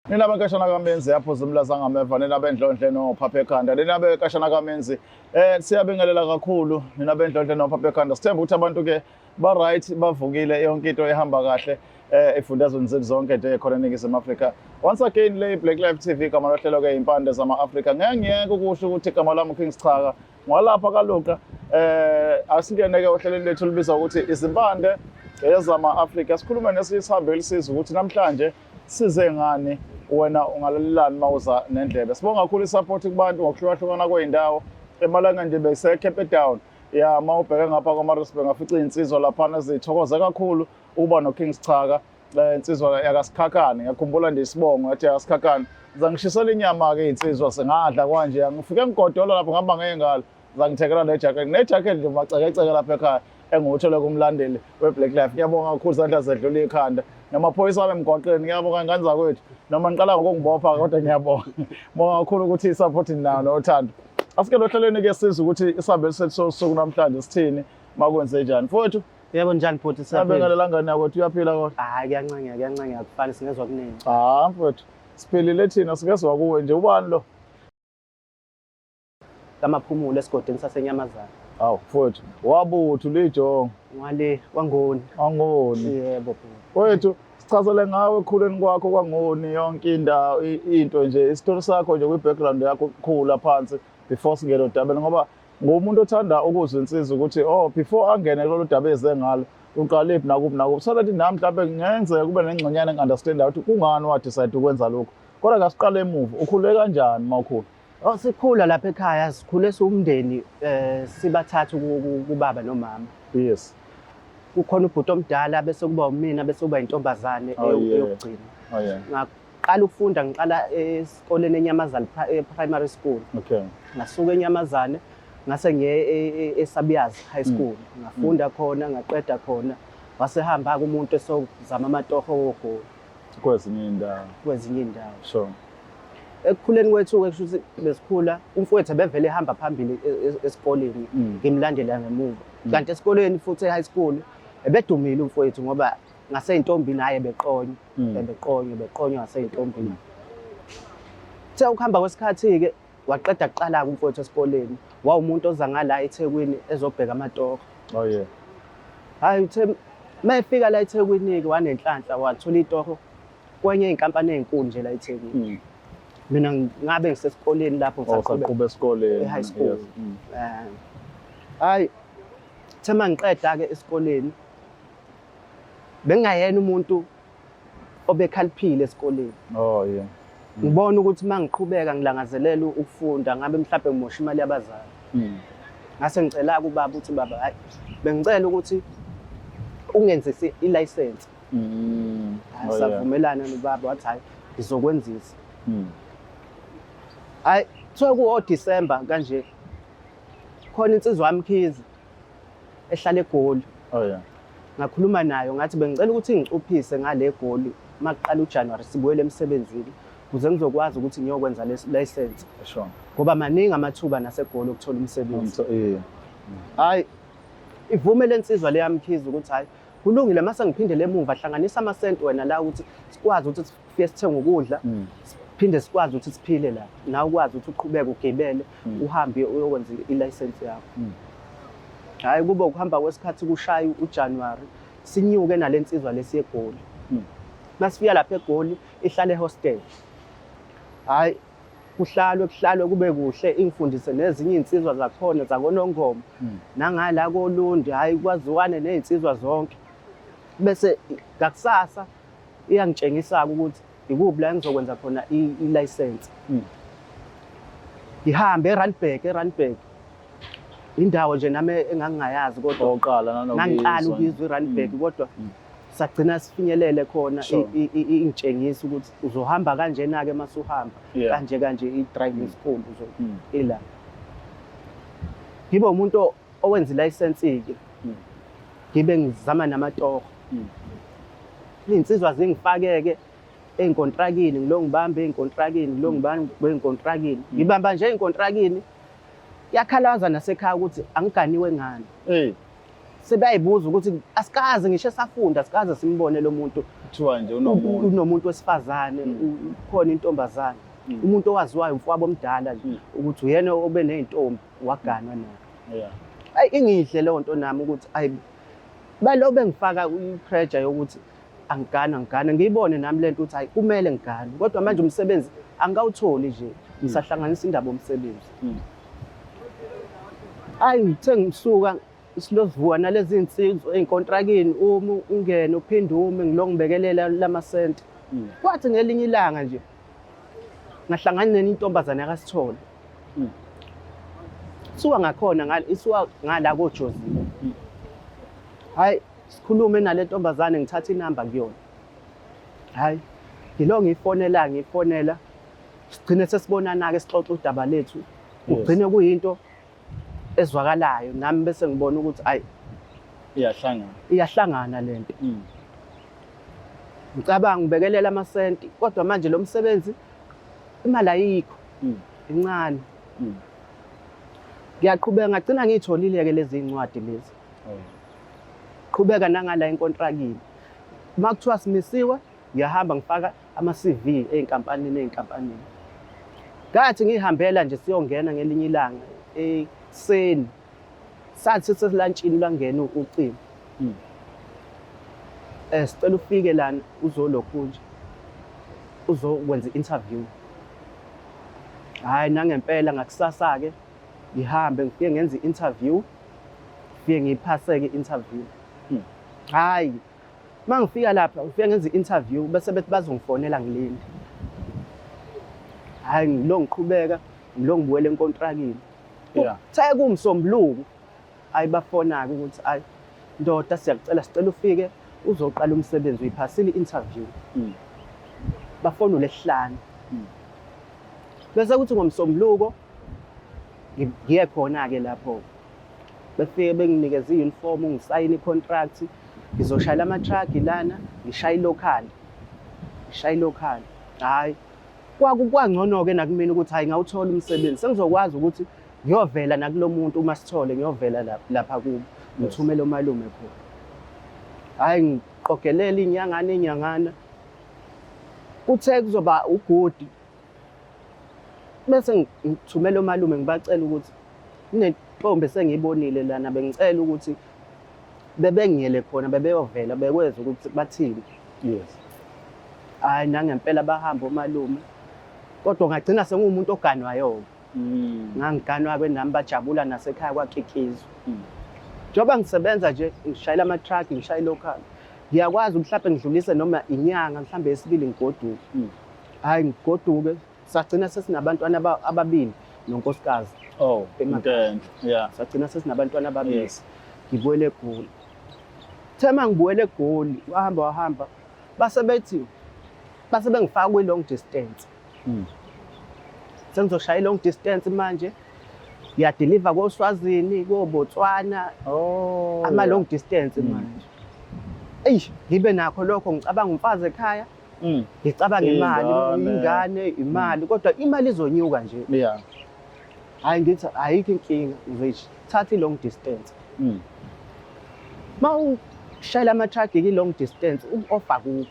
Nina benkashana kaMenzi yaphuza umlaza ngameva, nina bendlondle nophapha ekhanda, nina benkashana kaMenzi siyabingelela kakhulu nina bendlondle nophapha ekhanda. Sithemba ukuthi abantu ke ba right, bavukile, yonke into ehamba kahle efundazweni zethu zonke nje khona eNingizimu Afrika. Once again, le Black Life TV, igama lohlelo ke Impande zama-Afrika. Ngeke ngiyeke ukusho ukuthi igama lami King Sichaka ngwalapha kaLuka. Asingene ke ohlelweni lethu olubizwa ukuthi Izimpande ezama-Afrika. Sikhulume nesihambeli elisiza ukuthi namhlanje size ngani, wena ungalalelani mawuza nendlebe. Sibonga kakhulu i-support kubantu ngokuhlukahlukana kwey'ndawo. Emalanga nje bese Camperdown ya, uma ubheke ngapha kwaMaritzburg ngafica iy'nsizwa laphana ezithokoze kakhulu ukuba no-King Sichaka, insizwa yakaSikhakhane. Ngiyakhumbula nje isibongo yathi yakaSikhakhane. Zangishisela inyama-ke iy'nsizwa, sengadla kwanje. Ngifike ngigodola lapho ngihamba ngey'ngalo, zangithekela ne-jacket ne-jacket nje macekeceke lapha ekhaya engiwuthole kumlandeli we-Black Life. Ngiyabonga kakhulu, zandla zedlula ikhanda. Namaphoyisa ami emgwaqeni, ngiyabonga ngane zakwethu, noma niqala ngokungibopha, kodwa ngiyabonga, bonga kakhulu ukuthi i-support ninayo nothando. Asike lohlelweni-ke sizwe ukuthi isihambeli sethu sosuku namhlanje sithini, makwenze njani, mfowethu. Yebo, njani bhuti, siyaphila? Siyabingelela ngane yakwethu, uyaphila kodwa? Hayi, kuyancengeka, kuyancengeka, kufani singezwa kuningi. Cha mfowethu, siphilile thina, sikezwa kuwe nje. Ubani lo? Kamaphumulo, esigodini saseNyamazane. Awu mfowethu, wabuthu lijongo. Ngwale kwaNgoni. Angoni. Yebo bhuti. Wethu, sichazele ngawe ekukhuleni kwakho kwaNgoni, yonke indawo, into nje, isitori sakho nje kwi-background yakho ukukhula phansi before singene odabeni, ngoba ngumuntu othanda ukuzwa insizwa ukuthi, oh, before angene kulolu daba eze ngalo, uqalephi, nakuphi nakuphi, so that nami mhlawumbe kungenzeka kube nengxenyana engi-understanda ukuthi kungani wa-decide ukwenza lokhu. Kodwa kasiqale emuva, ukhule kanjani uma ukhula? Oh, sikhula lapha ekhaya, sikhule siwumndeni, sibathathu kubaba nomama. Kukhona ubhuti omdala, bese kuba umina, bese kuba intombazane eyokugcina. Ngaqala ukufunda, ngiqala esikoleni eNyamazane Primary School. Ngasuka eNyamazane ngase ngiye eSabiyazi High School. Ngafunda khona, ngaqeda khona. Wasehamba umuntu esozama amatoho woGoli. Kwezinye indawo. Kwezinye indawo. Sure. Ekukhuleni kwethu-ke, kusho ukuthi besikhula, umfowethu ebevele ehamba phambili esikoleni, ngimlandela ngemuva. Kanti esikoleni futhi e-high school ebedumile umfowethu, ngoba ngasey'ntombini hhayi ebeqonywa, ebeqonywa, ebeqonywa ngasey'ntombini. Kuthe ukuhamba kwesikhathi-ke waqeda kuqala-ke umfowethu esikoleni, wawumuntu oza ngala eThekwini ezobheka amatoho. Hhayi, uthe uma efika la eThekwini-ke wanenhlanhla, wathola itoho kwenye iy'nkampani ey'nkulu nje la eThekwini. Mina ngabe ngisesikoleni lapho. Oh, usaqhubeka esikoleni. E-high school. Hhayi, kuthe uma ngiqeda-ke esikoleni, bengingayena umuntu obekhaliphile esikoleni. Ngibona ukuthi uma ngiqhubeka ngilangazelela ukufunda, ngabe mhlawumbe ngimosha imali yabazali. Ngase ngicela kubaba ukuthi, "Baba, hayi, bengicela ukuthi ungenzise ilayisensi." Hayi, savumelana nobaba, wathi, "Hayi, ngizokwenzisa." Hayi, kuthiwa kuwo December kanje, khona insizwa yamkhize ehlala eGoli. Ngakhuluma nayo, ngathi bengicela ukuthi ngicuphise ngale eGoli makuqala uJanuary, sibuyele emsebenzini ukuze ngizokwazi ukuthi ngiyokwenza le license. Ngoba maningi amathuba naseGoli okuthola umsebenzi. Hayi, ivume lensizwa le yamkhize ukuthi, "Hayi, kulungile, mase ngiphindele emuva, hlanganisa amasenti wena la ukuthi sikwazi ukuthi sifike sithenge ukudla, siphinde sikwazi ukuthi siphile la, nawe ukwazi ukuthi uqhubeke ugibele, uhambe uyokwenza ilayisensi yakho." Hhayi, kube ukuhamba kwesikhathi, kushaya uJanuary, sinyuke nale nsizwa lesi eGoli. Masifika lapha eGoli, ihlala ehostel. Hhayi, kuhlalwe, kuhlalwe kube kuhle, ingifundise nezinye iy'nsizwa zakhona zakoNongoma nangala koLundi. Hhayi, kwaziwane ney'nsizwa zonke, bese ngakusasa iyangitshengisa-ke ukuthi ikuphi la engizokwenza khona ilayisensi. Ngihambe eRandburg, eRandburg indawo nje nami engangingayazi, kodwa Oqala nanokuyizwa. Ngangiqala ukuyizwa iRandburg, kodwa sagcina sifinyelele khona. Ingitshengisa ukuthi uzohamba kanjena-ke masuhamba, kanje kanje, i-driving school ila. Ngibe umuntu owenza ilayisensi-ke, ngibe ngizama namatoho. Iy'nsizwa zingifake-ke ey'nkontrakini, ngilo ngibambe ey'nkontrakini, ngilo ngibambe ey'nkontrakini, ngibamba nje ey'nkontrakini. Kuyakhalaza nasekhaya ukuthi angiganiwe ngani. Hey. Sebeyayibuza ukuthi asikaze ngisho esafunda, asikaze simbone lo muntu. Kuthiwa nje unomuntu. Unomuntu wesifazane, ukhona intombazane. Umuntu owaziwayo, umfowabo omdala nje, ukuthi uyena obe ney'ntombi waganwa naye. Ayi, ingidle leyo nto nami ukuthi ayi, balo bengifaka i-pressure yokuthi angigana, angigana, ngiyibone nami lento ukuthi hayi, kumele ngigane, kodwa manje umsebenzi angikawutholi nje, ngisahlanganisa indaba yomsebenzi. Hayi, ngithe ngisuka silozivuka nalezi nsizwa ey'nkontrakini, uma ungene uphinde ume, ngilo ngibekelela lamasenti. Kwathi ngelinye ilanga nje ngahlangana nenye intombazane yakaSithole. Suka ngakhona ngala, isuka ngala koJozi. Hayi, sikhulume nale ntombazane, ngithatha inamba kuyona. Hayi, ngilo ngiyifonela, ngiyifonela, sigcine sesibonana-ke, sixoxe udaba lethu, kugcine kuyinto ezwakalayo, nami bese ngibona ukuthi ayi, iyahlangana, iyahlangana lento. Ngicabanga ngibekelela amasenti, kodwa manje lo msebenzi imali ayikho, incane. Ngiyaqhubeka, ngagcina ngiyitholile-ke lezi iy'ncwadi lezi. Qhubeka nangala enkontrakini, uma kuthiwa simisiwe, ngiyahamba ngifaka ama-CV ey'nkampanini, ey'nkampanini. Ngathi ngihambela nje siyongena ngelinye ilanga ekuseni, sathi sesilantshini lwangena ucingo. Sicela ufike lana uzolokhu nje uzokwenza i-interview. Hhayi, nangempela ngakusasa-ke ngihambe ngifike ngenze i-interview, ngifike ngiyiphase-ke i-interview. Hhayi, uma ngifika lapha ngifike ngenze i-interview, bese bethi bazongifonela ngilinde. Hhayi, ngilo ngiqhubeka, ngilo ngibuyela enkontrakini. Kuthe kuwumsombuluko, ayi, bafona-ke ukuthi ayi ndoda, siyakucela, sicela ufike uzoqala umsebenzi, uyiphasile i-interview. Bafona uLesihlanu. Bese kuthi ngomsombuluko ngiye khona-ke lapho, befike benginikeza i-uniform, ngisayine i-contract, ngizoshayela ama-truck lana, ngishaye i-local, ngishaye i-local. Hhayi, kwakwangcono-ke nakumina ukuthi hhayi, ngawuthola umsebenzi, sengizokwazi ukuthi ngiyovela nakulo muntu uma sithole, ngiyovela lapha kubo, ngithumele umalume khona. Hhayi, ngiqogelela iy'nyangana iy'nyangana, kuthe kuzoba ugodi, bese ngithumela omalume, ngibacela ukuthi kunentombi esengiyibonile lana, bengicela ukuthi bebengiyele khona, bebeyovela bekweza ukuthi bathini. Hhayi, nangempela bahamba omalume, kodwa ngagcina senguwumuntu oganwayo-ke. Ngangiganwa-ke nami, bajabula nasekhaya kwakikizwa. Njengoba ngisebenza nje, ngishayela ama-truck, ngishaye i-local, ngiyakwazi mhlampe ngidlulise noma inyanga mhlambe yesibili ngigoduke. Hhayi, ngigoduke, sagcina sesinabantwana ababili nonkosikazi. Oh, into. Yeah. Sagcina sesinabantwana ababili. Ngibuyele eGoli. Kuthe uma ngibuyele eGoli, wahamba wahamba, base bethi base bengifaka kwi-long distance. Sengizoshaya i-long distance manje. Ngiyadeliver koSwazini, koBotswana, ama-long distance manje. Eyi, ngibe nakho lokho, ngicabanga umfazi ekhaya, ngicabanga imali, Iy'ngane. Ingane, imali, kodwa imali izonyuka nje. Hhayi, ngithi ayikho inkinga, ngizoyithatha i-long distance. Uma ushayela ama-truck i-long distance, uku-off akukho.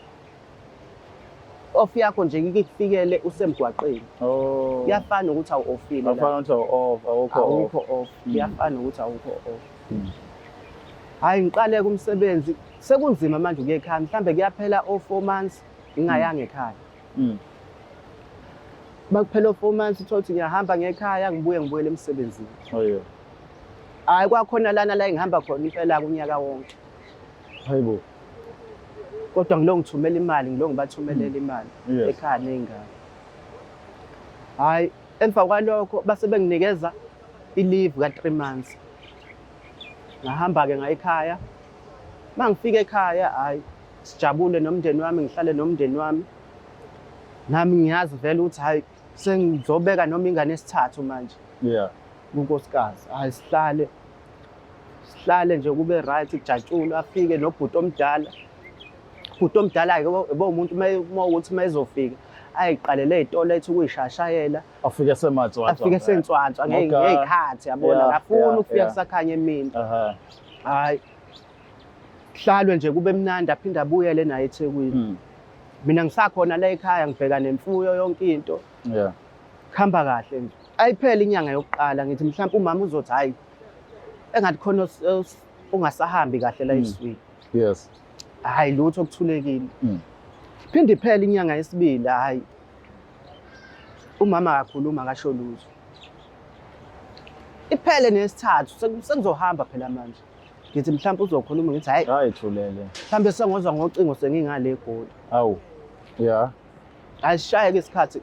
Off yakho nje ikufikele usemgwaqeni. Kuyafana ukuthi awu-offile la. Akufana ukuthi awu-off, awukho off. Awukho off. Kuyafana ukuthi awukho off. Hhayi, ngiqale-ke umsebenzi, sekunzima manje ukuya ekhaya, mhlambe kuyaphela o-4 months ngingayanga ekhaya. Makuphela o-4 months, uthole ukuthi ngiyahamba ngekhaya, ngibuye ngibuyele emsebenzini. Oh yeah. Hhayi, kwakhona lana la engihamba khona impela unyaka wonke. Hayibo. Kodwa ngilo ngithumela imali, ngilo ngibathumelela imali ekhaya ney'ngane. Hhayi, emva kwalokho base benginikeza i-leave ka-3 months. Ngahamba-ke ngaya ekhaya. Uma ngifika ekhaya, hhayi, sijabule nomndeni wami, ngihlale nomndeni wami. Nami ngiyazi vele ukuthi hhayi, sengizobeka noma ingane esithathu manje. Kunkosikazi. Hhayi, sihlale. Sihlale nje kube right, kujatshulwe, afike nobhuti omdala. Ubhuti omdala-ke ebe umuntu uma ukuthi uma ezofika ayiqalele ey'tolo, ethi ukuyishashayela. Afike sematswatswa. Afike sentswantswa ngey'khathi, yabona, akafuni ukufika kusakhanya emini. Hhayi. Kuhlalwe nje kube mnandi, aphinde abuyele naye eThekwini. Mina ngisakhona la ekhaya, ngibheka nemfuyo, yonke into. Kuhamba kahle nje. Ayiphele inyanga yokuqala, ngithi mhlawumbe umama uzothi, hayi, engathi khona ongasahambi kahle la eswini. Hayi, lutho, kuthulekile. Phinde iphele inyanga yesibili, hayi, umama akakhuluma, akasho lutho. Iphele nesithathu, sengizohamba phela manje, ngithi mhlawumbe uzokhuluma, ngithi hayi. Hayi, thulele. Mhlawumbe sengozwa ngocingo sengingale eGoli. Awu, yeah. Ayishaye-ke isikhathi,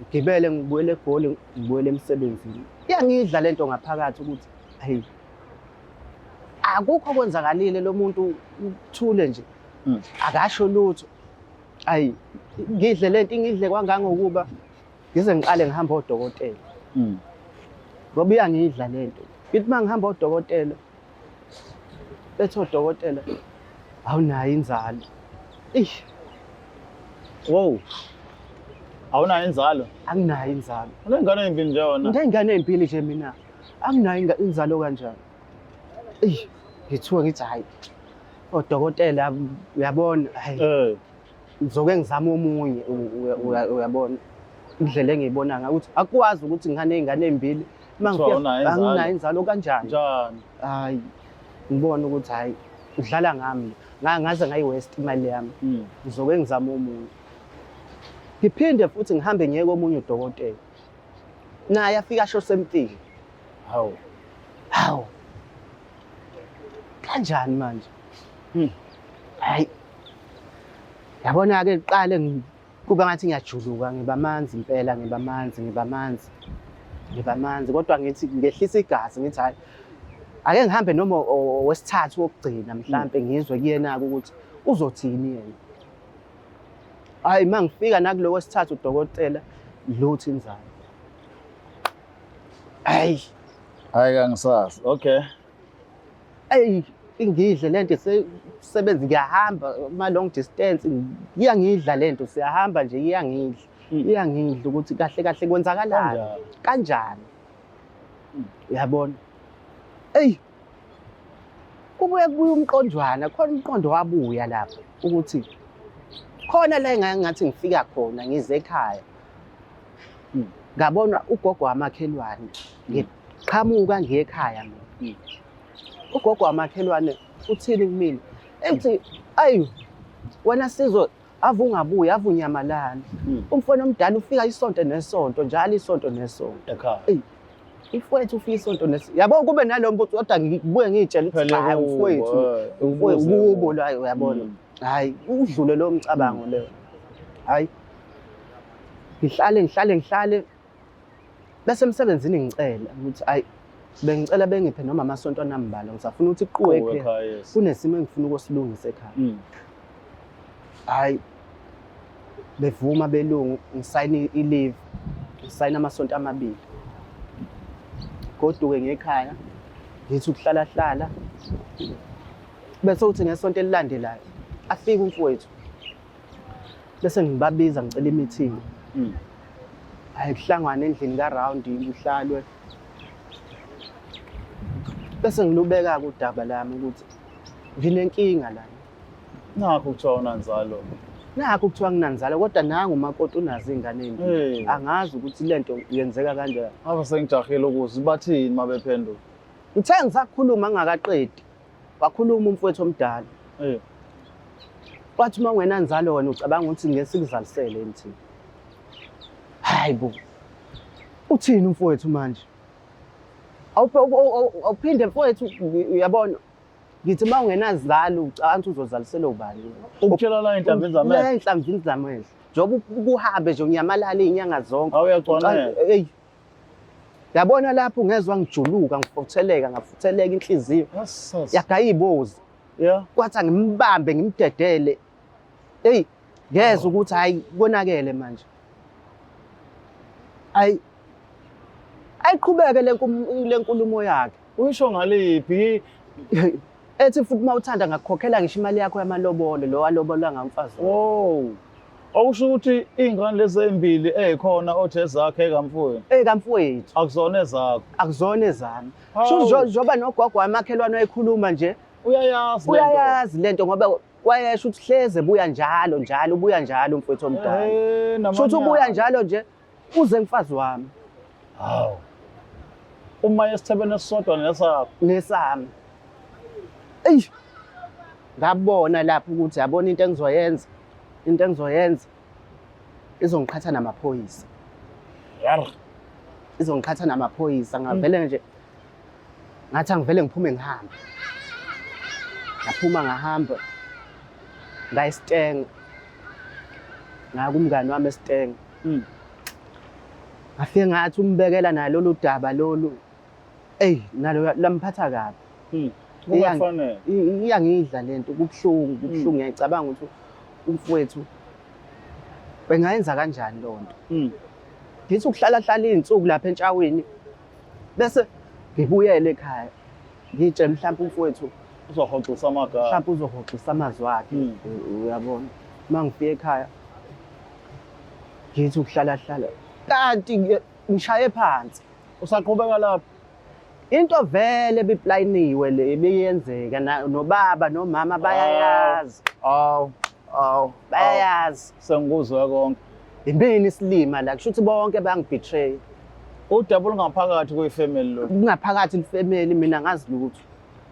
ngigibele ngibuyele eGoli, ngibuyele emsebenzini. Iyangidla lento ngaphakathi ukuthi hayi, akukho kwenzakalile, lo muntu uthule nje, akasho lutho. Ayi, ngidle lento, ingidle kwangangokuba ngize ngiqale ngihamba odokotela, ngoba iyangidla lento. Ngithi uma ngihamba odokotela, bethi odokotela awunayo inzalo. Eish. Wow, awunayo inzalo? Anginayo inzalo. Unengane ey'mbili nje wona. Nginey'ngane ey'mbili nje mina, anginayo inzalo kanjani? Eyi, ngithuke, ngithi hhayi, odokotela, uyabona, hhayi, ngizoke ngizame omunye. Uyabona indlela engiyibona ngayo ukuthi akwazi ukuthi nginganey'ngane ey'mbili uma Kuthiwa awunayo inzalo. Anginayo inzalo kanjani? Njani? Hayi, ngibona ukuthi hhayi, udlala ngami. Ngaze ngayi-waste imali yami. Ngizoke ngizame omunye, ngiphinde futhi ngihambe ngiye komunye udokotela, naye afike asho same thing. Hawu. Hawu, kanjani manje? Hayi, yabona-ke, kuqale kuba ngathi ngiyajuluka, ngiba manzi impela, ngiba manzi, ngiba manzi, ngiba manzi, kodwa ngithi ngehlisa igazi, ngithi hhayi, ake ngihambe noma owesithathu wokugcina, mhlampe ngizwe kuyena-ke ukuthi uzothini yena. Hhayi, uma ngifika nakulo wesithathu udokotela, lutho, inzalo, hhayi. Hayi, kangisazi, okay. Eyi, ingidle lento, sebenza, ngiyahamba ama-long distance, iyangidla lento, siyahamba nje, iyangidla. Iyangidla ukuthi kahle kahle kwenzakalani. Kanjani? Kanjani? Uyabona, eyi, kubuye kubuye umqondwana khona, umqondo wabuya lapho ukuthi khona la engathi ngifika khona, ngize ekhaya, ngabona ugogo wamakhelwane. Ngiqhamuka ngiye ekhaya mina. Ugogo wamakhelwane uthini kumina? Ethi, ayi wena Sizo, ave ungabuyi, ave unyamalala. Umfana omdala ufika isonto nesonto njalo, isonto nesonto. Ekhaya. Eyi, mfowethu ufika isonto nesonto, yabo, kube nalo mbuzo, kodwa ngibuye ngiy'tshele ukuthi Phela hayi, kubo, mfowethu, ubuze kubo kubo. la, uyabona. Hayi, udlule lowo mcabango leyo. Hayi, ngihlale, ngihlale, ngihlale, bese emsebenzini ngicela ukuthi hayi, bengicela bengiphe noma amasonto anambalwa, ngisafuna ukuthi kuquwe Kuwe ekhaya. Ekhaya, yes. Kunesimo engifuna ukusilungisa ekhaya. Hayi, bevuma belungu, ngisayina i-leave, ngisayina amasonto 2, goduke ngekhaya, ngithi ukuhlala hlala, bese uthi ngesonto elilandelayo afike umfowethu, bese ngibabiza, ngicela i-meeting. Hayi, kuhlangwane endlini ka-round, kuhlalwe, bese ngilubeka-ke udaba lami ukuthi nginenkinga lana. Nakho kuthiwa unanzalo. Nakho kuthiwa nginanzalo, kodwa nangu umakoti unazo iy'ngane ey'mbili. Angazi ukuthi le nto yenzeka kanjani. Ave sengijahile ukuzwa bathini uma bephendula. Ngithe ngisakhuluma ngingakaqedi, wakhuluma umfowethu omdala. Wathi uma ungenanzalo wena, ucabanga ukuthi ngeke sikuzalisele yini thina? Hayi bo, uthini umfowethu manje? Awuphinde mfowethu, uyabona, ngithi uma ungenazalo ucabanga ukuthi uzozaliselwa ubani? Ukutshela la ey'nhlamvini zamehlo. La ey'nhlamvini zamehlo, njengoba kuhambe nje unyamalala iy'nyanga zonke. Awuyagcwanela. Eyi, yabona lapho ngezwa ngijuluka, ngifutheleka, ngafutheleka inhliziyo. Yes. Yagaya ibozi. Kwathi angimbambe ngimdedele. Eyi, ngezwa ukuthi hayi, konakele manje. Ayi, ayiqhubeke le nkulumo yakhe. Uyisho ngaliphi? Ethi futhi uma uthanda ngakukhokhela ngisho imali yakho yamalobolo, lo walobolwa ngamfazi. Wow. Okusho ukuthi iy'ngane lezi ey'mbili ey'khona othi ezakhe ekamfowenu. Ekamfowethu. Akuzona ezakho. Akuzona ezami. Hawu. Sho njengoba nogogo wamakhelwane wayekhuluma nje. Uyayazi lento. Uyayazi lento ngoba wayesho ukuthi hleze buya njalo njalo ubuya njalo umfowethu omdala. Shuthi ubuya njalo nje uze mfazi wami. Hawu. Uma esithebeni esisodwa nesakho. Nesami. Eyi. Ngabona lapho ukuthi yabona into engizoyenza. Into engizoyenza izongiqhatha namaphoyisa. Yar. Izongiqhatha namaphoyisa ngavele nje ngathi angivele ngiphume ngihambe. Ngaphuma ngahamba ngaya esitenga. Ngaya kumngani wami esitenga. Ngafike ngathi umbekela nalo lolu daba lolu. Eyi nalo lamphatha kabi. Kungafanele. Iyangidla lento kubuhlungu kubuhlungu ngiyacabanga ukuthi umfowethu bengayenza kanjani leyo nto. Ngithi ukuhlala hlala izinsuku lapha entshawini bese ngibuyele ekhaya ngitshele mhlawumbe umfowethu uzohoxisa amagama. Mhlawumbe uzohoxisa amazwi akhe. Uyabona. Uma ngifika ekhaya ngithi ukuhlala hlala kanti ngishaye phansi. Usaqhubeka lapho. Into vele ebiplayiniwe le ebiyenzeka nobaba nomama bayayazi. Awu, awu. Bayayazi. Sengikuzwe konke. Yimini isilima la kusho ukuthi bonke bangibetray. Udaba olungaphakathi kuyifamily lo. Kungaphakathi ifamily mina ngazi lutho.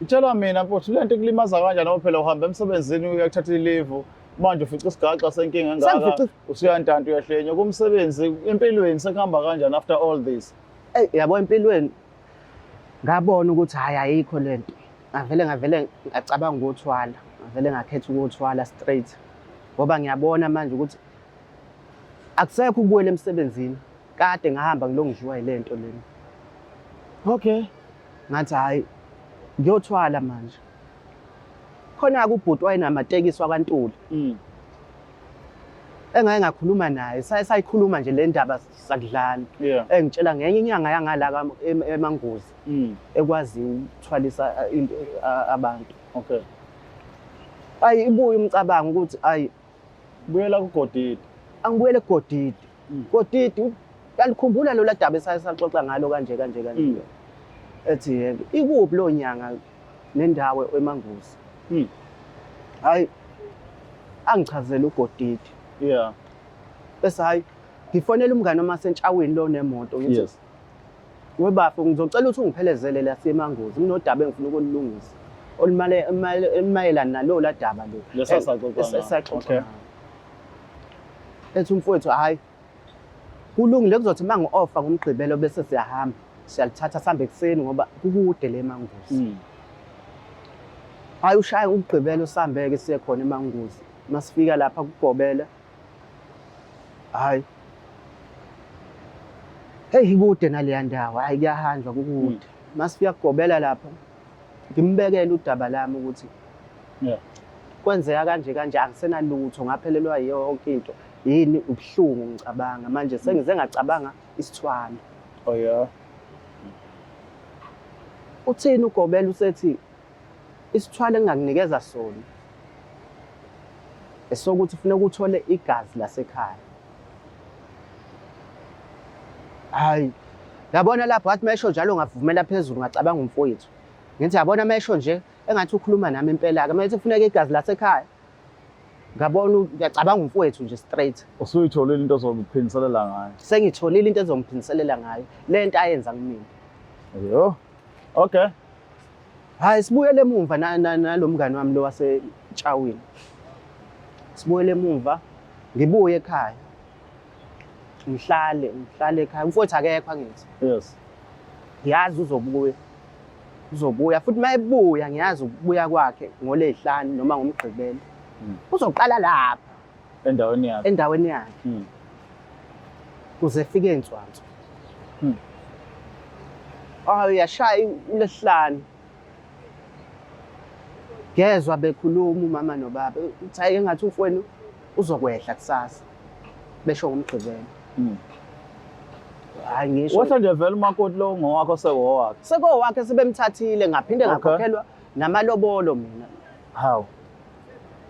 Itshela mina mfowethu lento ikulimaza kanjani ngoba phela uhamba emsebenzini uyakuthatha ilivu manje ufica isigaxa senkinga engaka usuyantanta uyahlenya kumsebenzi empilweni sekuhamba kanjani after all this? Ey yabo empilweni ngabona ukuthi hayi ayikho lento. Ngavele ngacabanga ukuthwala, ngavele ngakhetha ukuthwala straight ngoba ngiyabona manje ukuthi akusekho ukubuyela emsebenzini. Kade ngahamba ngilongidliwa yilento lena. Okay. Ngathi hayi ngiyothwala manje. Khona-ke ubhuti wayenamatekisi wakwaNtuli. Engake ngakhuluma naye, sayikhuluma nje le ndaba sakudlala. Engitshela ngenye inyanga yangala eManguzi ekwaziyo ukuthwalisa abantu. Okay. Ayi ibuye umcabango ukuthi ayi buyela kuGodide. Angibuyele kuGodide. Godide uyalikhumbula lola daba esaxoxa ngalo kanje kanje kanje. Ethi yebo, ikuphi lo nyanga nendawo eManguzi? Hayi angichazele uGodide. Bese hayi ngifonela umngane wami wasentshawini lo nemoto ngithi Webafo ngizocela ukuthi ungiphelezele la siye eManguzi kunodaba engifuna ukulungisa olumayelana nalola daba lo. Lesasaxoxa ngawo. Ethi umfowethu hayi kulungile kuzothi uma ngi-ofa ngomgqibelo bese siyahamba siyalithatha sihambe ekuseni ngoba kukude le eManguzi. Hayi ushaya umgqibelo sihambeke siye khona eManguzi. Masifika lapha kugobela hayi hey ikude naleya ndawo hayi kuyahanjwa kukude. Masifika kugobela lapha ngimbekele udaba lami ukuthi kwenzeka kanje kanje angisenalutho ngaphelelwa yonke into. Yini ubuhlungu ngicabanga manje sengize ngacabanga isithwalo. Oh yeah. Uthini ugobela usethi isithwalo engingakunikeza sona esokuthi kufuneka uthole igazi lasekhaya. Hayi yabona lapho wathi mesho njalo ngavumela phezulu ngacabanga umfowethu. Ngithi yabona mesho nje engathi ukhuluma nami impela ke mayethi kufuneka igazi lasekhaya. Ngabona ngiyacabanga umfowethu nje straight. Usuyitholile into ozokuphindiselela ngayo. Sengitholile into ezongiphindiselela ngayo. Lento ayenza kumina. Yo. Okay. Hayi sibuyele emumva nalomngani wami lo waseTshawini. Sibuyele emumva ngibuye ekhaya. Ngihlale ekhaya. Umfowethu akekho angithi. Yes. Ngiyazi uzobuya. Uzobuya futhi mayebuya ngiyazi ukubuya kwakhe ngoLwesihlanu noma ngoMgqibelo. Uzoqala lapha endaweni yakhe. Endaweni yakhe. Kuze efike eNtswantswa. Awu yashaya uLwesihlanu. Ngezwa bekhuluma umama nobaba uthi hayi engathi umfowenu uzokwehla kusasa. Besho ngoMgqibelo. Hayi ngisho. Wehla nje vele umakoti lo ngowakho sekowakhe. Sekowakhe sebemthathile ngaphinde ngakhokhelwa namalobolo mina. Hawu.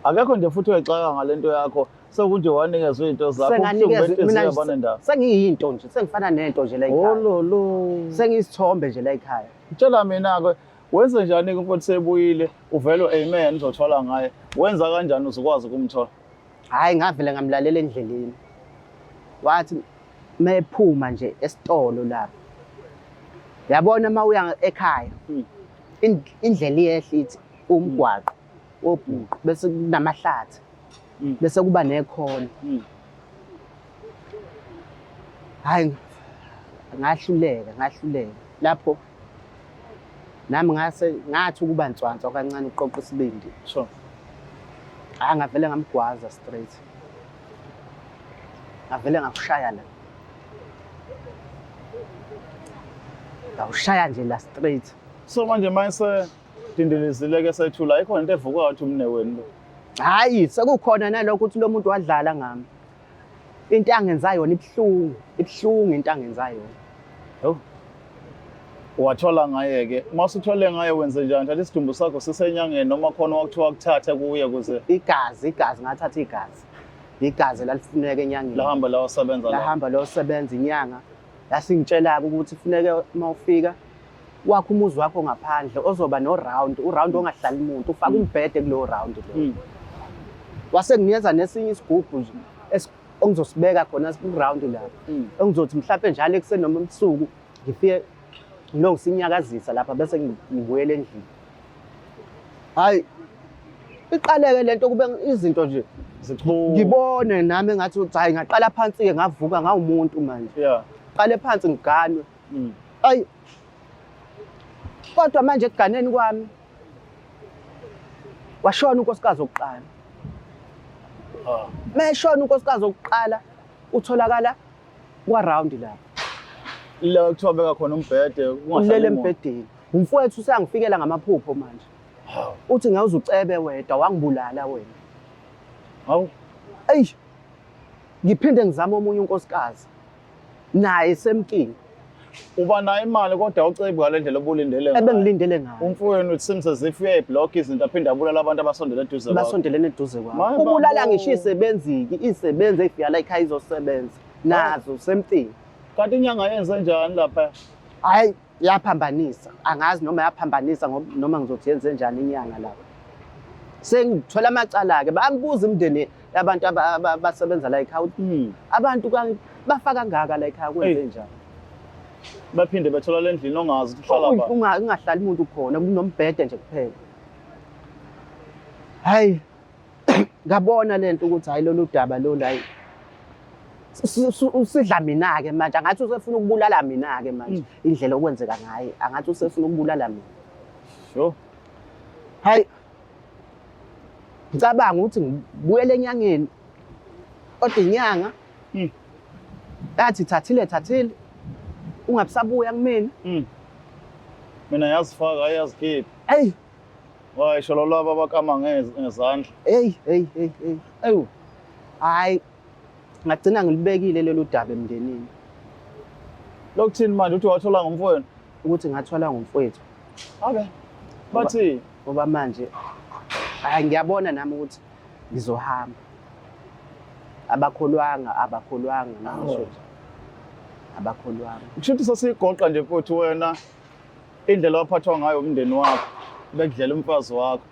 Akekho nje futhi oyixaka ngalento yakho sekunje wanikezwe izinto zakho Senganikezwe mina sengiyinto nje sengifana nento nje la ekhaya. Ololo. Sengiyisithombe nje la ekhaya. Tshela mina ke Wenze njani-ke umfowethu sebuyile uvele amen uzothwala ngaye. Wenza kanjani uzokwazi ukumthola? Hhayi ngavele ngamlalela endleleni. Wathi mephuma nje esitolo lapho. Yabona uma uya ekhaya indlela iyehla ithi umgwaqo wobhuqu bese kunamahlathi bese kuba nekhona. Hhayi ngahluleka ngahluleka lapho nami ngase ngathi ukuba nswanswa kancane uqoqa isibindi. Sure. Hhayi ngavele ngamgwaza straight. Ngavele ngakushaya la. Ngawushaya nje la straight. So manje mayise dindilizile ke sethula ayikho into evuka wathi umnewenu lo. Hhayi sekukhona nalokho ukuthi lo muntu wadlala ngami. Into angenza yona ibuhlungu, ibuhlungu into angenza yona. Yho. Wathola ngaye ke. Uma usuthole ngaye wenze njani? Thatha isidumbu sakho sisenyangeni noma khona wakuthiwa kuthathe kuye kuze Igazi, igazi ngathatha igazi. Igazi lalifuneka enyangeni. Lahamba layosebenza la. Lahamba layosebenza inyanga. Yasingitshela-ke ukuthi funeke uma ufika wakhe umuzi wakho ngaphandle ozoba no-round, u-round ongahlali muntu, ufake umbhede kulowo round lowo. Wase nginikeza nesinye isigubhu nje engizosibeka khona ku-round lapho. Engizothi mhlampe njalo ekuseni noma ebusuku ngifike ngilongisinyakazisa lapha bese ngibuyela endlini. Hhayi, iqaleke lento kube izinto nje Zichume. Ngibone nami engathi ukuthi hhayi ngaqala phansi-ke ngavuka ngawumuntu manje. Qale phansi ngiganwe. Ayi. Kodwa manje ekuganeni kwami washona unkosikazi wokuqala. Meshona unkosikazi wokuqala utholakala kwa round lapha. La kuthiwa beka khona umbhede kungahlali Ulele embhedeni. Umfowethu useyangifikela ngamaphupho manje. Uthi ngawuze ucebe wedwa wangibulala wena. Hawu. Eyi. Ngiphinde ngizame omunye unkosikazi. Naye semkini. Uba nayo imali kodwa awucebi ngale ndlela obulindele ngayo. Ebengilindele ngayo. Umfowenu it seems as if uyayiblock izinto aphinde abulala abantu abasondele eduze kwakho. Basondelene eduze kwakho. Ubulala ngisho izisebenzi-ke, izisebenzi ey'fika la ekhaya izosebenza. Nazo same thing. Kanti inyanga yenze njani lapha? Hhayi yaphambanisa. Angazi noma yaphambanisa noma ngizothi yenze njani inyanga lapha. Sengithola amacala-ke bayambuza imindeni yabantu abasebenza la ekhaya ukuthi abantu bafa kangaka la ekhaya kwenze njani. Baphinde bethola le ndlini ongazi ukuthi uhlala ba. Ungahlali umuntu khona kunombhede nje kuphela. Hayi ngabona lento ukuthi hayi lolu daba lolu hayi usidla mina-ke manje angathi usefuna ukubulala mina-ke manje indlela okwenzeka ngaye angathi usefuna ukubulala mina. Sure. Hayi ngicabanga ukuthi ngibuyele enyangeni kodwa inyanga yathi thathile thathile ungabisabuya kumina. Mina yazifaka yazikhipha. Hey Why sholo laba abakama ngezandla. Hey hey hey hey. Ewu. Hayi ngagcina ngilibekile lolu daba emndenini. Lokuthini manje uthi wathola ngomfowenu? Ukuthi ngathola ngomfowethu. Okay. Bathi ngoba manje hayi ngiyabona nami ukuthi ngizohamba. Abakholwanga, abakholwanga ngisho nje. Abakholwanga. Kusho ukuthi sesigoqa nje mfowethu wena indlela waphathwa ngayo umndeni wakho bekudlela umfazi wakho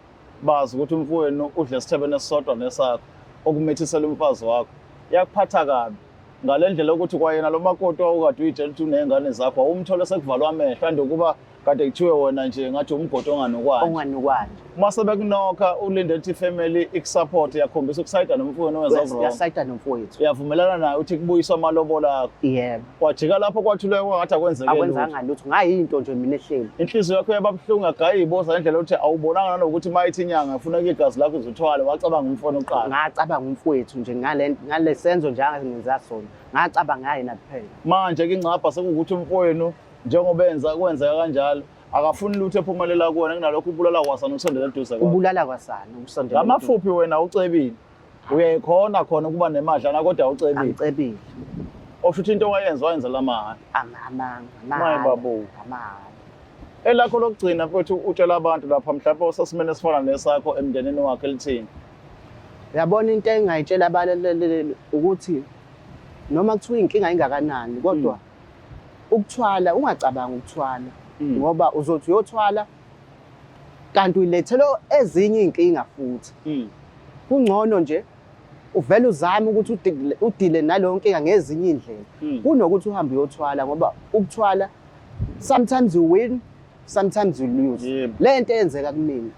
bazi ukuthi umfowenu udle isithebeni esisodwa nesakho okumithisela umfazi wakho yakuphatha kabi ngale ndlela yokuthi kwayena lo makoti wawukade uyitshela ukuthi uney'ngane zakho wawumthole sekuvalwa amehlo ande ukuba kade kuthiwe wena nje ngathi umgodi onganukwanje onganukwanje uma sebekunokha ulinde ukuthi ifamily ikusupport yakhombisa ukusayida nomfowenu owenza wrong yasayida nomfowethu uyavumelana naye ukuthi kubuyiswe amalobola akho yebo kwajika lapho kwathuleka kwangathi akwenzeke akwenzanga lutho ngayinto nje mina ehleli inhliziyo yakho yaba buhlungu yagaya iboza ngendlela yokuthi awubonanga nanokuthi uma ithi inyanga kufuneka igazi lakho uzuthwale wacabanga umfowenu kuqala ngacabanga umfowethu nje ngale ngale senzo nje angenza sona ngacabanga yena kuphela manje ke ingcabha sekuwukuthi umfowenu njengoba enza kwenzeka kanjalo akafuni lutho ephumelela kuwena kunalokho ubulala kwasana ukusondela eduze kwakho ubulala kwasana ukusondela ngamafuphi wena ucebile uyayikhona khona ukuba nemadlana kodwa ucebile angicebile osho ukuthi into owayenza wayenzela amahhala amanga Maye babu. amahhala Elakho lokugcina mfowethu utshela abantu lapha mhlawumbe osesimeni esifana nesakho emndenini wakhe lithini? Uyabona into engingayitshela abalaleli ukuthi noma kuthiwa inkinga ingakanani kodwa ukuthwala ungacabangi ukuthwala ngoba uzothi uyothwala Kanti uyilethele ezinye iy'nkinga futhi. Kungcono nje uvele uzame ukuthi udile naleyo nkinga ngezinye iy'ndlela kunokuthi uhambe uyothwala, ngoba ukuthwala, sometimes you win, sometimes you lose. Le nto eyenzeka kumina.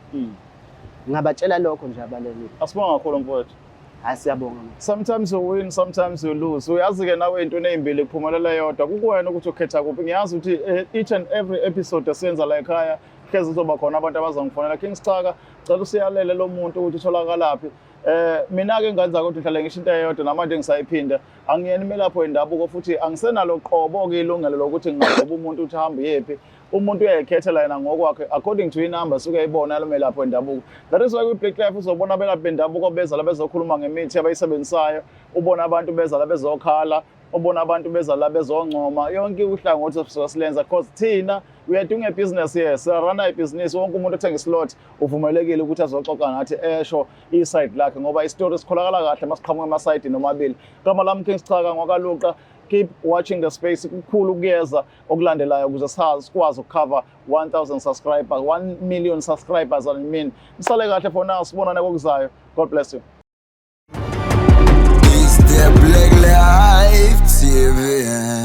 Ngingabatshela lokho nje abalaleli. Asibonga kakhulu, mfowethu. Hayi, siyabonga. Sometimes you win, sometimes you lose. Uyazi-ke nawe, into ey'mbili kuphumelela yodwa, kukuwena ukuthi ukhetha kuphi. Ngiyazi ukuthi each and every episode esiyenza la ekhaya, hlezi kuzoba khona abantu abazongifonela, "King Schaka, cela usiyalele lo muntu ukuthi utholakalaphi." Mina-ke ngenza ukuthi ngihlale ngisho into eyodwa, namanje ngisayiphinda: angiyena imelapho yendabuko, futhi angisenalo qobo-ke ilungelo lokuthi ngingagcoba umuntu ukuthi hambe uyephi. Umuntu uyayikhethela yena ngokwakhe according to inamba suke eyibona yalo melapho wendabuko. That is why kwi-Black Life uzobona abelaphi bendabuko beza la bezokhuluma ngemithi abayisebenzisayo, ubona abantu beza la bezokhala, ubona abantu beza la bezoncoma. Yonke uhlangothi sisuka silenza because thina we are doing a business here, siyaruna ibhizinisi. Wonke umuntu othenga islot uvumelekile ukuthi azoxoxa nathi, esho iside lakhe, ngoba isitori sikholakala kahle masiqhamuka emasayidini omabili. Gama lami King Schaka ngwakaluqa. Keep watching the space, kukhulu kuyeza okulandelayo ukuze sazi sikwazi ukucover 1000 subscribers, 1 million subscribers, I mean. Nisale kahle for now, sibonane kokuzayo. God bless you. It's the Black Life TV.